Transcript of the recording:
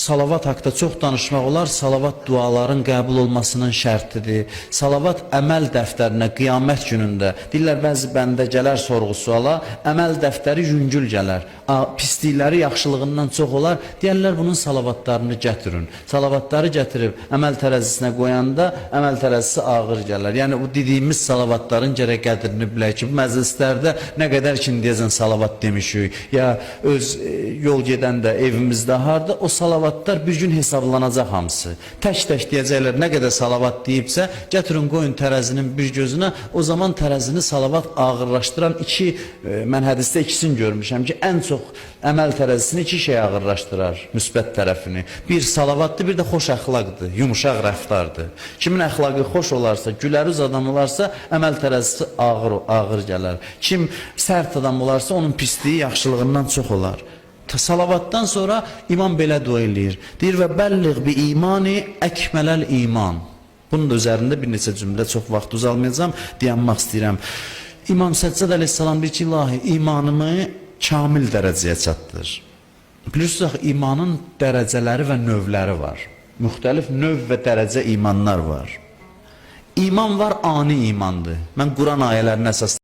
Salavat haqqında çox danışmaq olar. Salavat duaların qəbul olmasının şərtidir. Salavat əməl dəftərinə qiyamət günündə deyirlər, bəzi bəndə gələr sorğu suala, əməl dəftəri yüngül gələr. Pislikləri yaxşılığından çox olar. Deyərlər bunun salavatlarını gətirin. Salavatları gətirib əməl tərəzisinə qoyanda əməl tərəzisi ağır gələr. Yəni bu dediyimiz salavatların gərək qədrini bilək ki, bu məclislərdə nə qədər ki deyəsən salavat demişik, ya öz yol gedəndə evimizdə harda o salavatlar bir gün hesablanacaq hamısı. Tək-tək deyəcəklər nə qədər salavat deyibsə, gətirin qoyun tərəzinin bir gözünə, o zaman tərəzini salavat ağırlaşdıran iki, mən hədisdə ikisini görmüşəm ki, ən çox əməl tərəzisini iki şey ağırlaşdırar, müsbət tərəfini. Bir salavatdır, bir də xoş əxlaqdır, yumşaq rəftardır. Kimin əxlaqı xoş olarsa, gülərüz adam olarsa, əməl tərəzisi ağır ağır gələr. Kim sərt adam olarsa, onun pisliyi yaxşılığından çox olar. Salavatdan sonra imam belə dua eləyir. Deyir və bəlliğ bi imani əkmələl iman. Bunun da üzərində bir neçə cümlə, çox vaxt uzalmayacağam, dayanmaq istəyirəm. İmam Səccad əleyhissalam deyir ki, ilahi imanımı kamil dərəcəyə çatdır. Bilirsiniz axı imanın dərəcələri və növləri var. Müxtəlif növ və dərəcə imanlar var. İman var, ani imandır. Mən Quran ayələrinə əsas